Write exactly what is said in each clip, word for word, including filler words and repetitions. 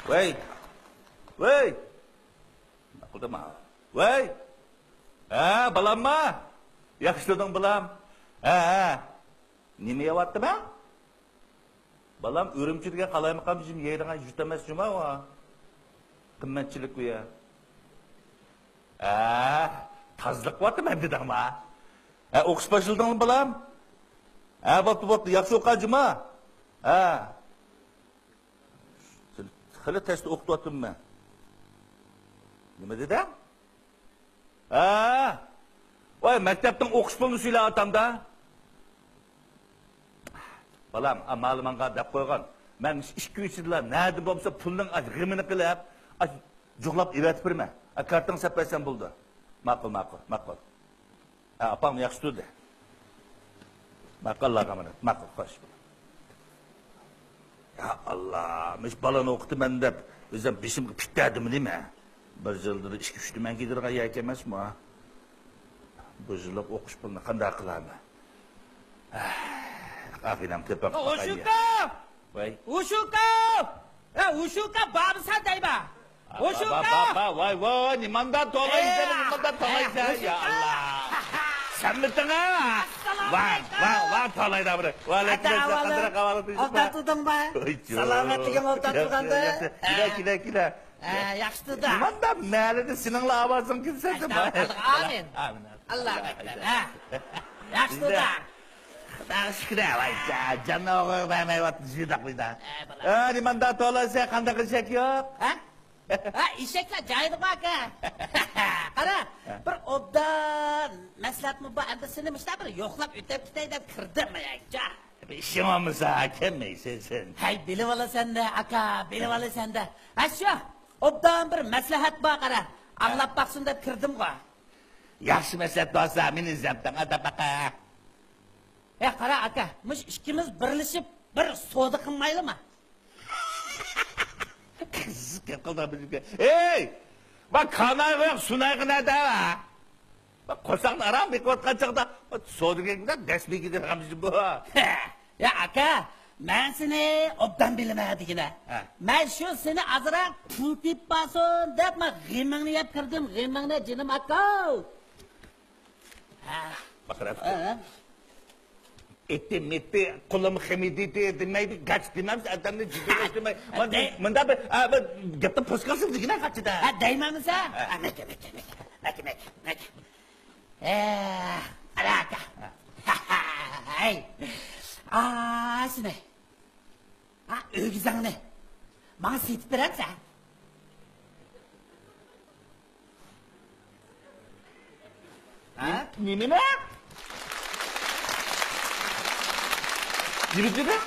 ۋەي! ۋەي! نېمە قىلدىم ھا؟ ۋەي! ھە، بالامما؟ ياخشى تۇردۇڭ، بالام؟ ھە، ھە. نېمە يەۋاتتىم ھە؟ بالام، ئۈرۈمچىدىكى قالايمىقان بېشىم يەيدىغان يۇرت ئەمەس جۇما ئۇ. قىممەتچىلىك ئۇ يەر. ھە، تازىلىق قىلىۋاتىمەن دېدىڭما؟ ھە، ئوقۇش باشلىدىڭمۇ بالام؟ ھە، بوپتۇ، بوپتۇ، ياخشى ئوقۇغىن جۇما. ھە. سەن خېلى تەستە ئوقۇتۇۋاتىمەن. نېمە دېدىڭ؟ ھە؟ ۋاي، مەكتەپنىڭ ئوقۇش پۇلىنى سۈيلەۋاتامدا. بالام، ئا، مالىمانغا دەپ قويغان. مەن ئىككى ئۈچ يىللا نەدە بولمىسا پۇلنىڭ ئاش غېمىنى قىلىپ، ئاش جۇغلاپ ئېۋەتىپ بېرىمەن. ئا، كارتىڭ سەپ بەرسەم بولىدۇ. ماقۇل، ماقۇل، ماقۇل. ھە، ئاپاڭ ياخشى تۇردى. ماقۇل، ئاللاغا ئامانەت. ماقۇل، خوش. يا ئاللا، مۇشۇ بالىنى ئوقۇتىمەن دەپ، ئۆزۈم بېشىمغا پۈتتەدىمۇ نېمە؟ بىر يىلدا ئىككى ئۈچ تۈمەن كېتىدىغان يەركەن ئەمەسمۇ؟ بۇ يىللىق ئوقۇش پۇلىنى قانداق قىلارمەن؟ ئاخىرەم تېپىپ باقاي. ۋوي. ھوشۇكا! ھە، ھوشۇكا بارمىسەن دەيمەن. ۋوي، ۋوي، ۋوي، نېمانداق توۋلايسەن، نېمانداق توۋلايسەن، يا ئاللا. سەنمىتىڭ ھە؟ ۋاي، ۋاي، ۋاي، توۋلايدۇ بىر. ۋەئەلەيكۇم ئەسسالام، قانداق ئەھۋالىڭ؟ ئوبدان تۇردۇڭما؟ سالامەتلىكىڭ ئوبدان تۇرغاندا. كېلە، كېلە، كېلە. ھە، ياخشى تۇردۇم. نېمانداق مەلىدە سېنىڭلا ئاۋازىڭ كېلسە. ئەستەغپىرۇللا، ئامىن. ئاللاھۇ ئەكبەر. ھە. ياخشى تۇردۇم. خۇداغا شۈكرى، ۋاي، جاننى ئوغرىغا بەرمەيۋاتىدۇ، جىداق بىدا. ئەي، بالام. ئە، نېمانداق توۋلايسەن، قانداق ئېشەك يوق؟ ھە؟ ھە، ئېشەكلەر جايىدىغۇ ئاكا. قارا، بىر ئوبدان مەسلىھەتمۇ بار، ئەمدى سېنى مۇشۇنداق بىر يوقلاپ ئۆتۈپ كېتەي دەپ كىردىم، ئەيچا. ئىشىڭ بولمىسا كەلمەيسەن سەن. ھەي، بىلىۋالىسەن-دە، ئاكا، بىلىۋالىسەن-دە. ھە، شۇ، ئوبدان بىر مەسلىھەت بار، قارا. ئاڭلاپ باقسۇن دەپ كىردىمغۇ. ياخشى مەسلىھەت بولسا، مېنى ئىزدەپ تاڭ ئاتاپ باقا. ھە، قارا ئاكا، مۇشۇ ئىككىمىز بىرلىشىپ بىر سودا قىلمايلىما؟ قىزىق گەپ قىلدى بىزگە. ھەي! ۋا كانايغا يوق، سۇنايغا نەدە ۋا؟ ۋا قورساقنى ئاران بېقىۋاتقان چاغدا سودىگەرگە دەس بېگىدىغان بۇ. يا ئاكا، مەن سېنى ئوبدان بىلىمەن دېگىنە. ھە. مەن شۇ سېنى ئازراق پۇل تېپىپ بارسۇن دەپ مەن غېمىڭنى يەپ كىردىم، غېمىڭنى جېنىم ئاكا. ھە. باقىراپ. ھە. ئېتى مېتى، قولۇم خېمىدىتى دېمەيدۇ، گاچ دېمەمسە، ئادەمنى جىددىيلەشتۈرمەي. مانا دەي- مۇنداق بىر، ئە، بىر گەپنى پوسكاسىز دېگىنە قاچىدا. ھە، دەيمەنمىسە؟ ھە. ھە، مەكە، مەكە، مەكە، مەكە، مەكە، مەكە. ھە، ئاراكا. ھە. ھەي. ئاسىنى. ھە، ئۆگزەڭنى ماڭا سېتىپ بېرەمسەن؟ ھە؟ نېمىنى؟ نېمە دېدىڭ؟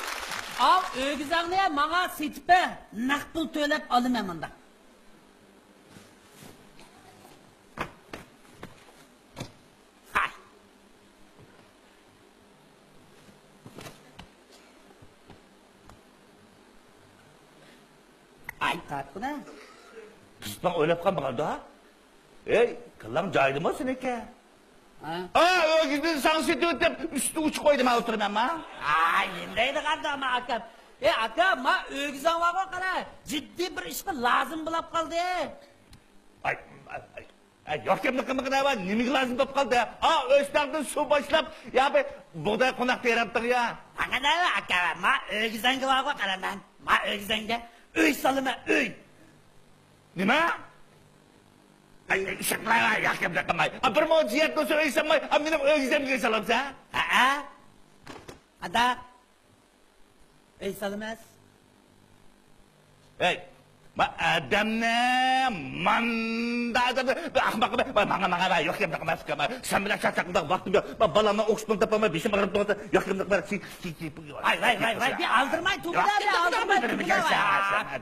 ئاۋۇ ئۆگزەڭنى ماڭا سېتىپ بەر، نەق پۇل تۆلەپ ئالىمەن مۇنداق. ھاي. ئاي، قارىغىنا. قىزىتماڭ ئويلاپ قالمىغاندا. ھەي، كاللاڭ جايىدىمۇ سېنىڭكى؟ ھە؟ ئا، ئۆگزىنى ساڭا سېتىۋېتىپ، ئۈستىگە ئۇچۇپ قويدۇم، ھە، ئولتۇرىمەنما؟ ئاي، نېمە دەيدىغاندۇ ئاكام؟ ئەي، ئاكام، ما ئۆگزەڭ بارغۇ، قارا، جىددىي بىر ئىشقا لازىم بولاپ قالدى. ئاي، ئاي، ئاي. ئە، يوق گەپنى قىلمىغىن ئەۋە، نېمىگە لازىم بولۇپ قالدى؟ ئا، ئۆستەڭدىن سۇ باشلاپ، يا بىر بۇغداي قوناق تېرىپتىڭ يا. ماڭا نەۋە ئاكا، ما ئۆگزەڭگە بارغۇ قارا مەن. ما ئۆگزەڭگە ئۆي سالىمەن، ئۆي. نېمە؟ ئەي، ئىشقىلايۋە، ياق گەپنى قىلماي. ئا، بىر مۇنچە يەر تۇرسا ئۆي سالماي، ئا، مېنىڭ ئۆگزەمگە ئۆي سالامسەن؟ ھەئە. قانداق؟ ئەي سالىمەس. ھەي، ما ئادەمنى، ماندا ئادەمنى، بىر ئەخمەق قىلماي، ماڭا، ماڭا، ماڭا، يوق گەپنى قىلماس ئۇكام. سەن بىلەن چاقچاق قىلىدىغان ۋاقتىم يوق. ما بالامنىڭ ئوقۇش پۇلىنى تاپالماي، بېشىم ئاغرىپ تۇرۇۋاتىدۇ. يوق گەپنى قىلماي، كېيىن، كېيىن، كېيىن. ۋاي، ۋاي، ۋاي، ۋاي، بىر ئالدىرماي تۇرغىلى، بىر ئالدىرماي تۇرغىلى.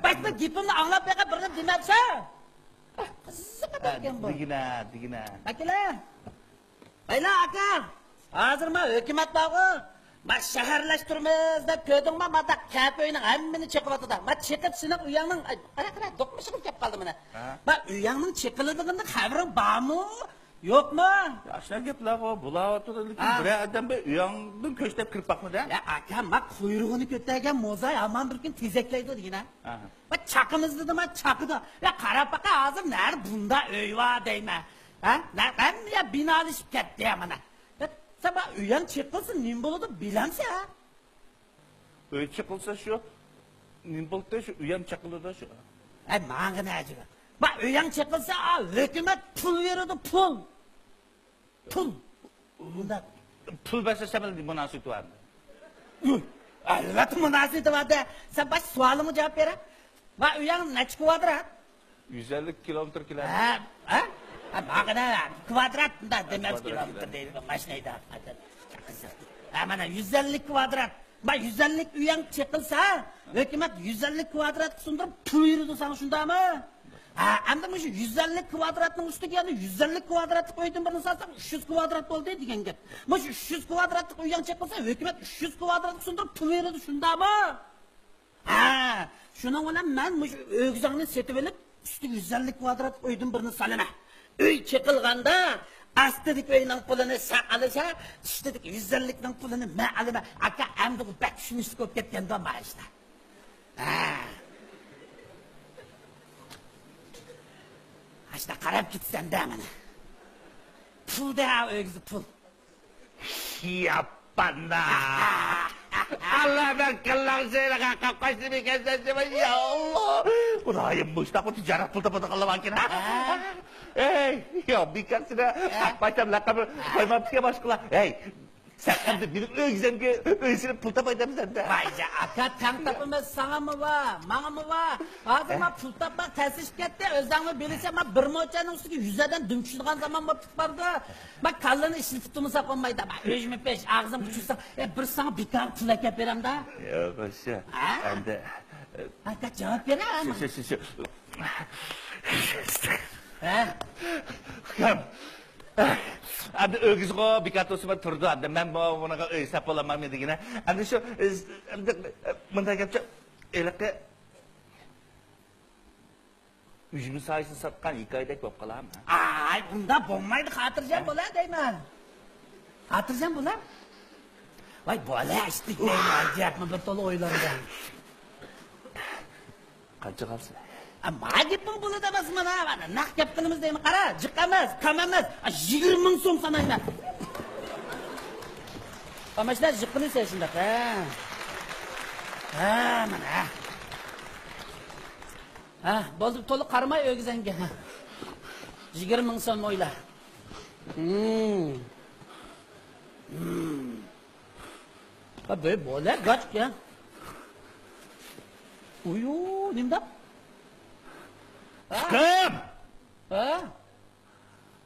باشتا گېپىمنى ئاڭلاپ بېقىپ، بىرنى دېمەپسەن. قىزىق ئادەمكەن بۇ. دېگىنە، دېگىنە. ئەكېلە. بايلا ئاكا، ھازىر ما ھۆكۈمەت بارغۇ، ما شەھەرلەشتۈرىمىز دەپ كۆردۈڭما، ما داق كەپە ئۆينىڭ ھەممىنى چېقىۋاتىدۇ. ما چېقىپ سېنىڭ ئۆيۈڭنىڭ، ئاي، قارا، قارا، دوقمۇشىغا كەپ قالدى مانا. ھە؟ ما ئۆيۈڭنىڭ چېقىلىدىغىنىدىن خەۋىرىڭ بارمۇ؟ يوقمۇ؟ ئاشۇنداق گەپلەرغۇ بولاۋاتىدۇ، لېكىن ھە. بىرەر ئادەم بىر ئۆيۈڭدىن كۆچتەپ كىرىپ باقمىدى؟ يا ئاكا، ما قۇيرۇقىنى كۆتەرگەن موزاي ھامان بىر كۈن تېزەكلەيدۇ دېگىنە. ئاھا. ما چاقىمىز دېدىما چاقىدۇ. يا قاراپ باقە، ھازىر نەدە بۇنداق ئۆي بار دەيمەن. ھە؟ نە-، ھەممە يەر بىنالىشىپ كەتتى يا مانا. يا سەن ما ئۆيۈڭ چېقىلسا نېمە بولىدۇ بىلەمسەن؟ ئۆي چېقىلسا شۇ، نېمە بولدى شۇ ئۆيەم چېقىلىدۇ شۇ. ئەي ماڭا نە ئەجىبى. ما ئۆيەڭ چېقىلسا، ئا، ھۆكۈمەت پۇل بېرىدۇ، پۇل. پۇل. ئۇنداق. پۇل بەرسە سەن بىلەن مۇناسىۋىتى بارمۇ؟ ئەلۋەتتە مۇناسىۋىتى بار دە. سەن باش سوئالىمغا جاۋاب بېرە. ما ئۆيەڭ نەچچە كۋادرات؟ يۈز ئەللىك كىلومېتىر كېلەر. ھە، ھە؟ ھە، ماغىنا كۋادرات مۇنداق دېمەس، كىلومېتىر دەيدىغان ماشىنا ھەيدەپ. ھە، مانا يۈز ئەللىك كۋادرات. ما يۈز ئەللىك ئۆيۈڭ چېقىلسا، ھۆكۈمەت يۈز ئەللىك كۋادراتقا سۇندۇرۇپ پۇل بېرىدۇ ساڭا، شۇنداقمۇ؟ ھە، ئەمدى مۇشۇ يۈز ئەللىك كۋادراتنىڭ ئۈستىگە يەنە يۈز ئەللىك كۋادراتلىق ئۆيدىن بىرنى سالساڭ، ئۈچ يۈز كۋادرات بولدى دېگەن گەپ. مۇشۇ ئۈچ يۈز كۋادراتلىق ئۆيۈڭ چېقىلسا، ھۆكۈمەت ئۈچ يۈز كۋادراتقا سۇندۇرۇپ پۇل بېرىدۇ، شۇنداقمۇ؟ ھە، شۇنىڭ بىلەن مەن مۇشۇ ئۆگزەڭنى سېتىۋېلىپ، ئۈستىگە يۈز ئەللىك كۋادرات ئۆيدىن بىرنى سالىمەن. ئۆي چېقىلغاندا، ئاستىدىكى ئۆينىڭ پۇلىنى سەن ئالىسەن، ئۈستىدىكى يۈز ئەللىكنىڭ پۇلىنى مەن ئالىمەن. ئاكا، ئەمدى بۇ بەك چۈشىنىشلىك بولۇپ كەتكەندۇ، مانا ئىشتا. ھە. ئاشتا قاراپ كېتىسەن-دە مانا. پۇل-دە، ئۆگزە پۇل. ياپپاندا. ئاللا، مەن قىللاڭ سېرىغا قاپقاچتىم ئىكەنسەن دېمەي، يا ئاللا. خۇدايىم، مۇشتاق بۇ تىجارەت پۇل تاپىدىغانلار باركەن. ھە؟ ئەي، يا بىكار سېنى قاپقاچتىم لەقەمنى قويماپتىكەن باشقىلار. ئەي، سەن ئەمدى مېنىڭ ئۆگزەمگە ئۆي سېلىپ پۇل تاپاي دەمسەن-دە. ۋاي جا، ئاكا، تەڭ تاپىمىز، ساڭىمۇ بار، ماڭىمۇ بار. ھازىر ما پۇل تاپماق تەسلىشىپ كەتتى، ئۆزەڭمۇ بىلىسەن، ما بىر موچەنىڭ ئۈستىگە يۈز ئادەم دۈم چۈشىدىغان زامان بولۇپ بارىدۇ. ما كاللىنى ئىشلىتىپ تۇرمىساق بولمايدۇ. ما ئۆجمە پېش، ئاغزىڭ ئۇچۇرساڭ، ئە، بىر ساڭا بىكار پۇل ئەكەپ بېرەمدە. ياق، ئاشۇ. ھە؟ ئەمدى، ئە، ئاكا، جاۋاب بېرە، شۇ، شۇ، شۇ، شۇ. ھە؟ ئۇكام، ئەمدى ئۆگزىغۇ بىكار تۇرسىمۇ تۇرىدۇ. ئەمدى مەن بۇ، بۇنىڭغا ئۆي ساپ بولالمايمەن دېگىنە. ئەمدى شۇ، ئەمدى، مۇنداق گەپچۇ، ھېلىقى ئۈجمە سايىسىنى ساتقان ھېكايىدەك بولۇپ قالامۇ؟ ئاي، ئۇنداق بولمايدۇ، خاتىرجەم بولا دەيمەن. خاتىرجەم بولا. ۋاي، بولا ئىشتىك دەيمەن، ئەجەبمۇ بىر تولا ئويلاندىم. قانچە قالسا؟ ئا، ما گېپىڭ بولىدۇ ئەمەس مانا، مانا نەق گەپ قىلىمىز دەيمەن، قارا، جىق ئەمەس، كام ئەمەس، ئا، يىگىرمە مىڭ سوم سانايمەن. ئا، ماشىنا جىق قىلىسەن شۇنداق، ھە. ھە، مانا. ھە، بولدى، تولا قارىماي ئۆگزەڭگە. يىگىرمە مىڭ سوم ئويلا. ھىم. ھىم. ھە، بۆي، بولە، گاچكە. ئۇيۇ، نېمىدەپ؟ ھە؟ ئۇكام! ھە؟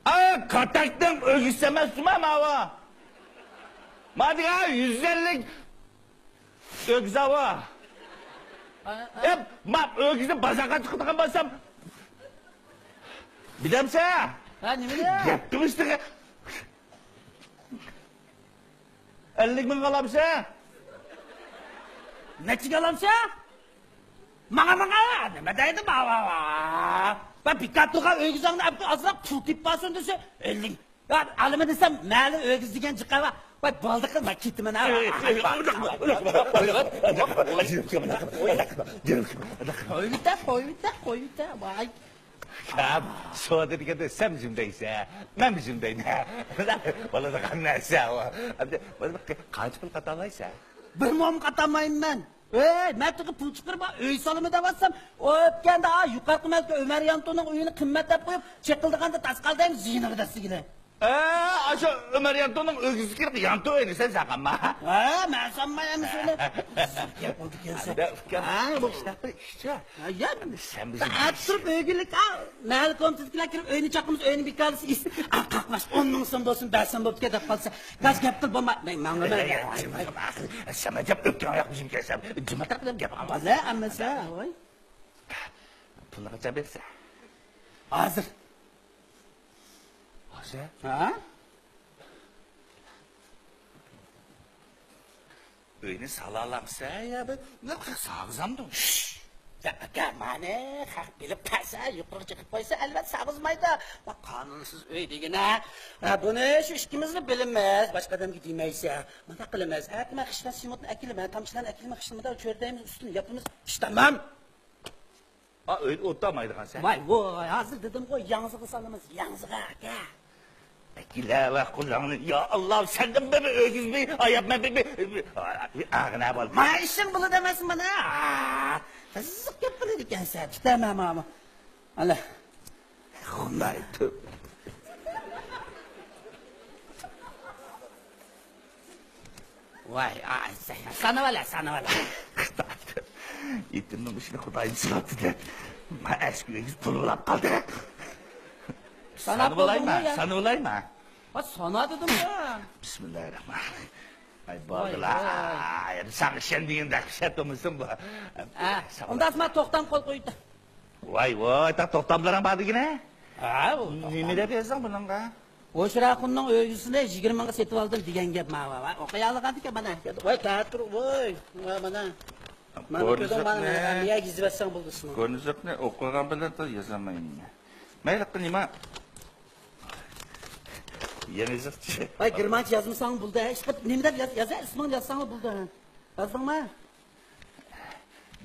ئا، كاتەكنىڭ ئۆگزىسى ئەمەسمۇ ماۋۇ؟ ما دېگەن يۈز ئەللىك ئۆگزە ئاۋۇ. ئا، ئا. ئە، ما ئۆگزىنى بازارغا چىقىدىغان بولسام، بىلەمسەن؟ ھە، نېمە دە؟ گەپنىڭ ئۈستىگە. ئەللىك مىڭ ئالامسەن؟ نەچچىگە ئالامسەن؟ ماڭا، ماڭا، نېمە دەيدۇ، ماۋا، ماۋا. بىكار تۇرغان ئۆگزەڭنى ئەپ، ئازراق پۇل تېپىپ بارسۇن دېسە، ئەللىك. يا، ئالىمەن دېسەم، مەلۇم ئۆگزە دېگەن جىقا بار. ۋاي، بولدى قىلما، كېتىمەن ھە. ئەي، ئەي، ئۇنداق، ئۇنداق، ئۇنداق، ئۇنداق. قويۇۋېتە، قويۇۋېتە، قويۇۋېتە، ۋاي. كام، سودا دېگەندە سەن جىم دەيسەن، مەنمۇ جىم دەيمەن. بولىدىغان نەرسە ئۇ. ئەمدى، قانچە پۇل قاتالايسەن؟ بىر موم قاتالمايمەن. ھەي، مەن تېخى پۇل چىقىرىپ، ئۆي سالىمەن دەۋاتسام، ئۆتكەندە، ئا، يۇقىرىقى مەلىكە ئۆمەر يانتونىڭ ئۆيىنى قىممەت دەپ قويۇپ، چېقىلدىغاندا تاس قالدى، زىيىنىغا دەسسىگىلى. ئە، ئاشۇ ئۆمەر يانتونىڭ ئۆگزىسىگە يانتۇ ئۆينى سەن سالغانما؟ ھە، مەن سالماي ئەمىسە ئۇنى. گەپ بولدى ئىكەنسەن. ھە، بۇ ئىشلەپ بىر ئىشچى. ھە، يا. سەن بىزنى ئەتە تۇرۇپ ئۆگىلىك، ئا، مەھەللە كومىتېتىدىكىلەر كىرىپ ئۆينى چاقىمىز، ئۆينى بىكارلىسا، ئا، قاقلاش، ئون مىڭ سوم بولسۇن، بەرسەم بوپتىكەن دەپ قالسا، گاج گەپ قىل بولما. مەن ماڭىمەن. سەن ئەجەب ئۆپكەڭ ياق بىزنى كەلسەم، جىمىتاق بىلەن گەپ قىلما. ۋاللە ئەمىسە، ۋاي. پۇلنى قاچان بېرىسەن؟ ھازىر. ھازىر؟ ھە؟ ئۆينى سالالامسەن يا بىر نەرسە سالغۇزامدۇ؟ شش! يا ئاكا، مانى خەق بىلىپ قالسا، يۇقىرىغا چىقىپ قويسا، ئەلۋەتتە سالغۇزمايدۇ. بۇ قانۇنسىز ئۆي دېگىنە. ھە، بۇنى شۇ ئىككىمىزلا بىلىمىز، باشقا ئادەمگە دېمەيسە. مۇنداق قىلىمىز، ئەتە مەن خىشلان سېمونتنى ئەكېلىمەن، تامچىلارنى ئەكېلىمەن، خىشلىنىدا چۆرىدەيمىز، ئۈستىنى ياپىمىز، ئىش تامام. ئا، ئۆيدە ئولتۇرمايدىغان سەن. ۋاي، ۋاي، ھازىر دېدىمغۇ، ياڭزىغا سالىمىز، ياڭزىغا، ئاكا. ئەكىلە ۋە قۇلۇڭنى، يا ئاللا، سەندىن بىر ئۆگۈزمەي، ئاياپ مەن بىر، بىر، بىر، بىر ئاغىنە بول. ما ئىشىڭ بولىدۇ ئەمەسمۇ مانا؟ قىزىق گەپ قىلىدىكەنسەن، تۇتاما ماما. ئالا. خۇداي تۆ. ۋاي، ئاي، سانىۋالا، سانىۋالا. خۇداي تۆ. يېتىمنىڭ ئىشىنى خۇدايىم سىلاپتۇ دەپ. ما ئەسكى ئۆگۈز پۇل بولاپ قالدى. ساناپ سانىۋالايما، بولدۇڭمۇ يا؟ سانىۋالايما؟ ھە، سانا دېدىمغۇ. بىسمىللاھىررەھمانىررەھىم. ئاي، ۋاي، بالىلار، ۋاي. ئەمدى ساڭا ئىشەنمىگەندەك ئىشەتتىمىسىڭ بۇ. ھە، ساڭا ئۇنداقسا مانا توختام قول قويدى. ۋاي، ۋاي، تا توختاملىرىڭ بار دېگىنە؟ ھە، ئۇ نېمە توختام. دەپ يازدىڭ بۇنىڭغا؟ ھوشراخۇننىڭ ئۆگزىسىنى يىگىرمە مىڭغا سېتىۋالدىم دېگەن گەپ ماۋۇ. ۋاي، ئوقۇيالىغاندىكەن مانا. ۋاي، تەتۈر، ۋاي، ۋاي، مانا. مانا كۆردۈڭ، مانا، كۆرۈنۈشۈكنى، مانا، يېزىۋەتسەڭ بولدى سېنىڭ. كۆرۈنۈشۈكنى ئوقۇغان بىلەن يازالمايمەن. مەيلى، قىلما. يېڭى يېزىقچى. ۋاي، گېرمانچە يازمىساڭ بولدى. ئىشقىلىپ نېمە دەپ ياز-، يازا، ئىسمىڭنى يازساڭلا بولدى. يازدىڭمۇ؟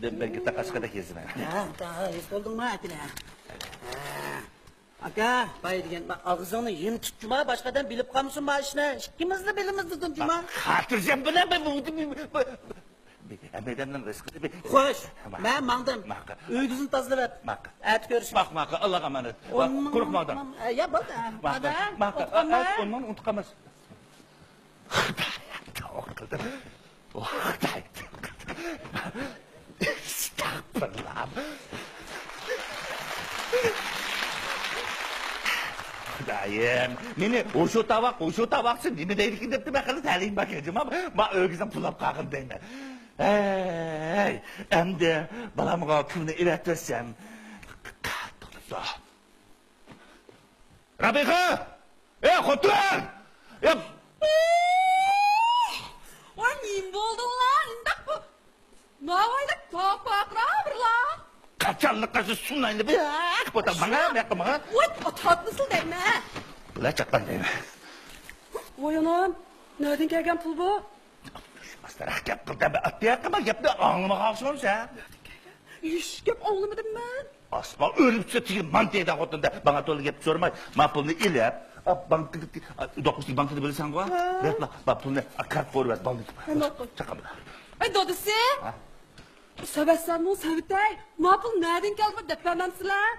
دەمبەگكە تاقاشقىدەك يېزىمەن. ھە، تا-، ھېس بولدۇڭمۇ، ئاكىنى؟ ھە. ئاكا، باي دېگەن، ما-، ئاغزىڭنى يېمىپ تۇت جۇما، باشقا ئادەم بىلىپ قالمىسۇن ما ئىشنى. ئىككىمىزلا بىلىمىز دېدىم جۇما. خاتىرجەم بولە، بۇ، بۇ، بۇ، بۇ، ھەممە ئادەمنىڭ رىزقىسى بىر. خوش، ما-، مەن ماڭدىم. ماقۇل. ئۆيىڭىزنى تازىلاپ. ماقۇل. ئەتە كۆرۈشىمىز. ماقۇل، ماقۇل، ئاللاغا ئامانەت. ئون مىڭ قۇرۇق ماڭدىڭ. يا، بولدى. ماقۇل، ماقۇل. ئون مىڭنى ئۇنتۇپ قالماس. خۇدايىم، توۋا قىلدىم. خۇدايىم، توۋا قىلدىم. ئەستەغپۇرۇللا. خۇدايىم، مېنى ھوشۇ تاۋاق، ھوشۇ تاۋاقچى نېمە دەيدىكىن دەپتىمەن، خېلى تەلىيىم بار جۇما، ما ئۆگزۈم پۇلاپ قالغىن دەيمەن. ھەي، ئەمدى بالامغا پۇلنى ئېلىۋەتسەم. توختىسا. رابىيە! ئەي، خوتۇن! يا! ۋاي، نېمە بولدۇڭلار؟ ئۇنداق بۇ ناۋايلىق تاپاقراقلا. قاچانلىق قاچا سۇنايلى بىر ھەق بوتا ماڭا، ماڭا، ماڭا. ۋاي، ئاتاتمىسىل دەيمەن. بۇلار چاققان دەيمەن. ۋاي ئانام، نەدىن كەلگەن پۇل بۇ؟ ئاستىراق گەپ قىل دەپ ئاتتى ياققىما گەپنى ئاڭلىمىغانسەن سەن. ھېچ گەپ ئاڭلىمىدىم مەن. ئاسما ئۆلۈپ چۈشتى مانتىدا خوتۇندا. ماڭا تولا گەپ سورىماي. ما پۇلنى ئېلىپ، ئا، بانكىدىكى، ئا، دوقمۇشتىكى بانكىنى بىلىسەنغۇ؟ ھە. بېرىپلا، ما پۇلنى، ئا، كارتقا ئۇرۇۋەت، بالنى. ھە، ماقۇل. چاققان بىلەن. ئەي، دادىسى! ھە؟ سەۋەتسەنمۇ سەۋىتەي، ما پۇل نەدىن كەلدى دەپ بەرمەمسىلەر؟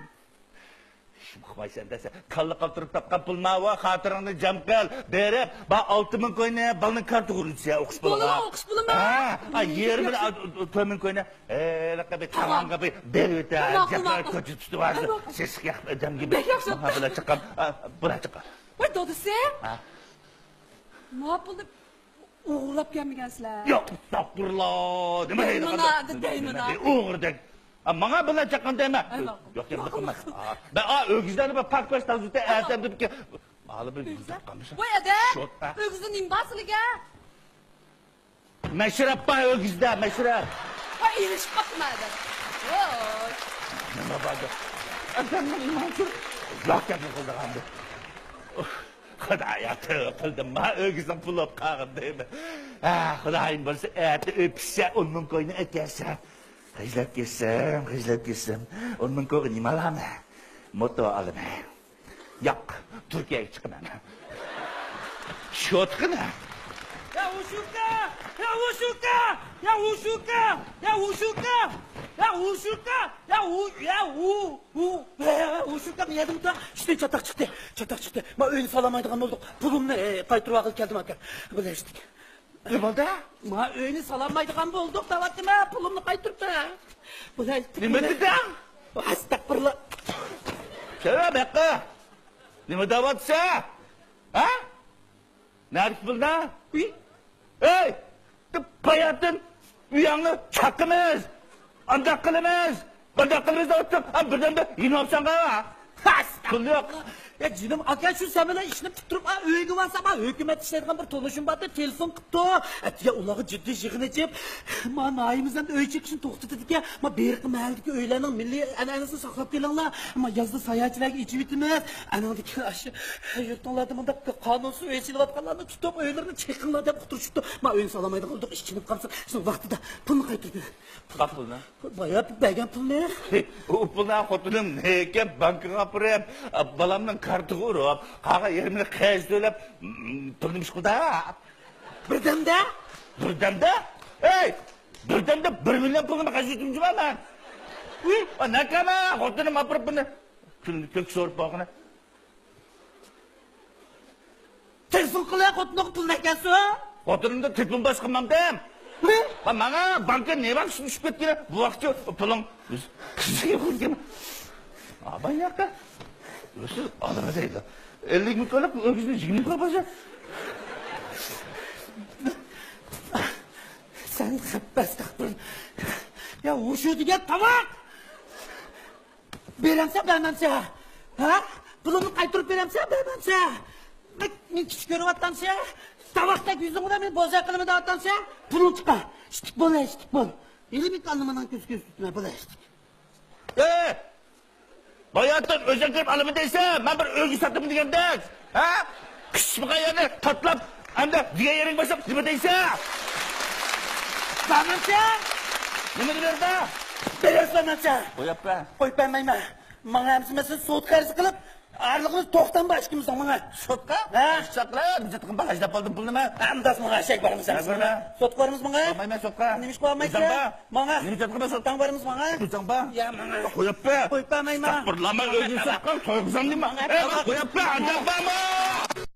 ئىشىم قىلمايسەن دەسە، كاللا قالتۇرۇپ تاپقان پۇل ماۋۇ، خاتىرىڭنى جەم قىل، بېرىپ، با، ئالتە مىڭ كوينى بالىنىڭ كارتىغا ئۇرۇۋېتىسەن، ئوقۇش پۇلىغا. بولىدۇ، ئوقۇش پۇلىما؟ ھە، ھە، يېرىمىنى، ئا، تۆت مىڭ كوينى، ھېلىقى بىر تامامغا بىر بېرىۋېتە، ماقۇل، جەپلەر ماقۇل. كوچا تۇتۇۋالسا، ھە، ماقۇل. سېسىق ياق ئادەمگە بىر، بەك ياخشى. مانا بىلەن چىققان، ئا، بىلەن چىققان. ۋاي، دادىسى! ھە؟ ما پۇلنى ئوغرىلاپ كەلمىگەنسىلەر. ياق، ئەستەغپۇرۇللا. نېمە دەيدىغان دەيمىنا، دەيمىنا. ئوغرىدەك. ئا، ماڭا بىلەن چاققان دەيمەن. ئەي، ماقۇل. ياق، ياق، ماقۇل. ئا، مەن، ئا، ئۆگزىلەرنى بىر پاك-پاش تازىلىتە، ئەتە بىر ئا. ئالا بىر يۈز قالمىسا. ۋاي ئادەم، شوت، ئا. ئۆگزىدە نېمە بار سىلىگە؟ مەشرەپ بار ئۆگزىدە، مەشرەپ. ۋاي، ئېلىشىپ باقما ئادەم. ۋاي. نېمە بار دە؟ ئادەمنىڭ ئىمانى شۇ. ياق گەپنى قىلىدىغاندۇ. خۇدايا، تۆۋە قىلدىم، ما ئۆگزۈم پۇل بولۇپ قالغىن دەيمەن. ھە، خۇدايىم بۇيرۇسا، ئەتە ئۆي پىشسا، ئون مىڭ كوينى ئەكەلسەم. خەجلەپ كەتسەم، خەجلەپ كەتسەم، ئون مىڭ كويغا نېمە ئالامەن؟ موتور ئالىمەن. ياق، تۈركىيەگە چىقىمەن. شوتقىنە. يا ھوشۇكا! يا ھوشۇكا! يا ھوشۇكا! يا ھوشۇكا! يا ھوشۇكا! يا ھو-، يا ھو-، ھو-، يا ھوشۇكا، نېمە دېدىم تا؟ ئىشتىن چاتاق چىقتى. چاتاق چىقتى. ما ئۆينى سالالمايدىغان بولدۇق. پۇلۇمنى، ئە، قايتۇرۇۋالغىلى كەلدىم ئاكا. بىلەشتىك. نېمە بولدى؟ ما ئۆينى سالالمايدىغان بولدۇق دەۋاتىمەن، پۇلۇمنى قايتۇرۇپ بەر. بىلەشتىك. نېمە دېدىڭ؟ ئەستەغپۇرۇللا. سەۋەب ھەققى. نېمە دەۋاتسا؟ ھە؟ نەدىكى پۇلنى؟ ئۇي. ئەي! باياتىن ئۆيۈڭنى چاقىمىز، ئانداق قىلىمىز، مۇنداق قىلىمىز دەۋاتتۇق. ھە، بىردەمدە يېنىۋاپسەن غا. پۇل يوق. يا جېنىم ئاكا، شۇ سەن بىلەن ئىشنى پۈتتۈرۈپ، ئا، ئۆيگە بارسام، ئا، ھۆكۈمەتتە ئىشلەيدىغان بىر تونۇشۇم بار دەپ تېلېفون قىپتۇ. ئەتىگەن ئۇلارغا جىددىي يىغىن ئېچىپ، ما ناھىيىمىزدە ئۆي چېقىشنى توختىتىدىكەن، ما بېرىقى مەھەللىدىكى ئۆيلەرنىڭ مىللىي ئەنئەنىسىنى ساقلاپ كېلىڭلار، ما يازدا ساياھەتچىلەرگە ئېچىۋېتىمىز. ئانىڭدىكى ئاشۇ يۇرتۇڭلاردا مۇنداق قانۇنسىز ئۆي سېلىۋاتقانلارنى تۇتۇپ، ئۆيلىرىنى چېقىڭلار دەپ ئۇقتۇرۇشۇپتۇ. ما ئۆينى سالالمايدىغان بولدۇق، ئىشچىنىپ قالسا، شۇنىڭ ۋاقتىدا پۇلنى قايتۇرۇپ بېرىڭ. قاق پۇلنى؟ بايا بەرگەن پۇلنى. ئۇ پۇلنى خوتۇنۇم نېكە بانكىغا ئاپىرىپ، بالامنىڭ كارتىغا ئۇرۇپ، قالغان يېرىمىنى قەرز تۆلەپ، پۇلنى ئىش قىلدى. بىردەمدە؟ بىردەمدە؟ ئەي! بىردەمدە بىر مىليون پۇلنى قەرز ئۆتۈمجىمەن مەن. ئۇي! نەكەمە خوتۇنۇم ئاپىرىپ بۇنى كۈندە كۆك سورۇپ باققىنە. تېلېفون قىلە، خوتۇنۇڭغا پۇلنى ئەكەلسۇن. خوتۇنۇمدا تېلېفون باشقا ماڭدىم. نېمە؟ ماڭا بانكا نېمە ۋاقىت چۈشۈپ كەتكىنى، بۇ ۋاقىتچۇ پۇلۇڭ. ئاباي ياققا. ئۆسۈ ئالىمى دەيدۇ. ئەللىك مىڭ كولىق، ئۆگىزنى يىگىرمە مىڭ كولىق باشا. سەن خەپپەس تاقتىن. يا، ھوشۇ دېگەن تاماق! بېرەمسەن، بەرمەمسەن؟ ھە؟ پۇلۇمنى قايتۇرۇپ بېرەمسەن، بەرمەمسەن؟ مەن، مەن كىچىك كۆرۈۋاتامسەن؟ تاۋاقتەك يۈزۈڭ بىلەن مېنى بوزەك قىلىمەن دەۋاتامسەن؟ پۇلۇڭ چىقار. ئىشتىك بول، ئىشتىك بول. ھېلى بىر ئالىمىنىڭ كۆز كۆز تۇتما، بول، ئىشتىك. ئەي! باياتتىن ئۆزۈڭ كىرىپ ئالىمەن دەيسەن، مەن بىر ئۆيگە ساتىمەن دېگەندەك. ھە؟ قىچىشمىغان يەرنى تاتلاپ، ئەمدى دېگەن يېرىڭگە باشلاپ نېمە دەيسەن؟ بەرمەمسەن؟ نېمىنى بەردى؟ بېرەرسەن بەرمەمسەن؟ قويۇپ بەر. قويۇپ بەرمەيمەن. ماڭا ھەممىسى مەسىلە سوت قەرز قىلىپ، ئارىلىقىمىز توختام بار ئىككىمىزنىڭ ماڭا. سوتقا؟ ھە؟ ئىشلەپ قىلە، بىر جاتقان باغاجلاپ بولدۇم پۇلنى مەن. ئەمدى ماڭا ئەشەك بارمىز ھەممىسى. سوتقا بارمىز ماڭا. بارمايمەن سوتقا. نېمىشقا بارمايسەن؟ ماڭا. نېمە جاتقان سوتقا؟ تاڭ بارمىز ماڭا. تاڭ بار. يا ماڭا. قويۇپ بەر. قويۇپ بەرمەيمەن. ئەستەغپۇرۇللا، مەن ئۆزۈم سوتقا توي قىلسام دېمە. ماڭا. ئەي، قويۇپ بەر، ئادەم بارمۇ؟